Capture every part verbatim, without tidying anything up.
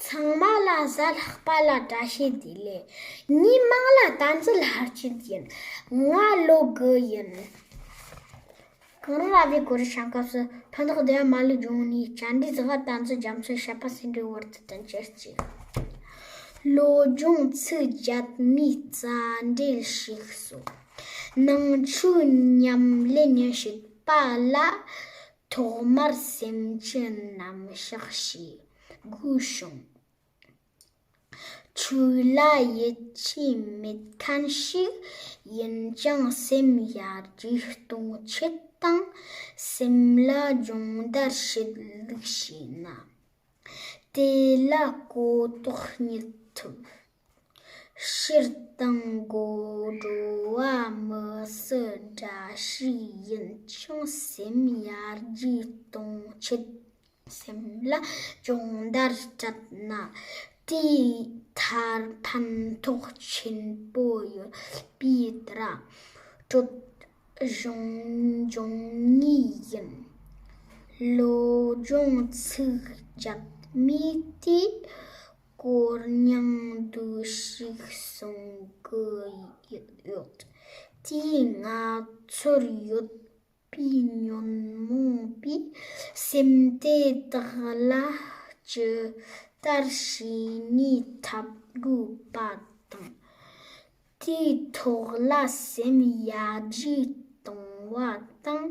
ཚང་མ་ལ་གཟའ་ལྷག་པ་ལ་བཀྲ་ཤིས་བདེ་ལེགས། ངའི་མིང་ལ་བསྟན་འཛིན་ལྷ་སྐྱིད་ཡིན། ང་ལོ་དགུ་ཡིན། གངས་རི་ར་བའི་གོ་རི་ཤང་སྐབས་སུ། ཕན་ཐོགས་བདེ་བ་མ་ལུས་འབྱུང་ནི། བཅར་འདྲིའི་ཟི་ཧ་བསྟན་འཛིན་རྒྱ་མཚོའི་བཤད་པ་ཟིན་བྲིས་བར་དུ་དོན་ཆེར་གཅིག་བློ་སྦྱོང་ཚིག་བརྒྱད་མའི་རྩ་འགྲེལ་ཞིག་གསོ། ནང་ཆོས་ཉམས་ལེན་བྱེད་པ་ལ། ཐོག་མར་སེམས་ཅན་རྣམས་བཤགས་ཞེས་དགོས་བྱུང་། ཆོས་ལ་ཡིད་ཆེས་མེད་མཁན་ཞིག་ཡིན་ཀྱང་སེམས་ཡར་རྒྱས་གཏོང་ཆེད་དང་སེམས་ལ་སྦྱོང་བརྡར་བྱེད་ལུགས་ཤེས་ན། དེ་ལ་གོ་རྟོགས་རྙེད་ཐུབ། སྤྱིར་བཏང་དགོད་བྲོ་བ་མི་སྲིད་འདྲ་ཞིག་ཡིན་ཀྱང་སེམས་ཡར་རྒྱས་གཏོང་ཆེད་སེམས་ལ་སྦྱོང་བརྡར་སྤྲད་ན་དེའི་མཐར་ཕན་ཐོགས་ཆེན་པོ་ཡོད་པའི་ར་སྤྲོད་གཞུང་འབྱུང་ངེས་ཡིན། བློ་སྦྱོང་ཚིག་བརྒྱད་མའི་དེའི་སྐོར་སྙིང་བསྡུས་ཤིག་གསུང་གི་ཡོད། དེས་ང་ཚོར་ཡོད་པའི་ཉོན་མོངས་པའི་སེམས་དེ་དག་ལ་ཇི་ལྟར་བྱས་ནས་འཐབ་དགོས་པ་དང་། དེའི་ཐོག་ལ་སེམས་ཡར་རྒྱས་གཏོང་བ་དང་།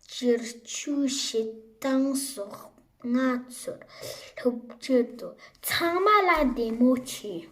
བསྒྱུར་བཅོས་བྱེད་སྟངས་སོགས་ང་ཚོར་སློབ་ཁྲིད་དུ། ཚང་མ་ལ་བདེ་མོ་བྱོས།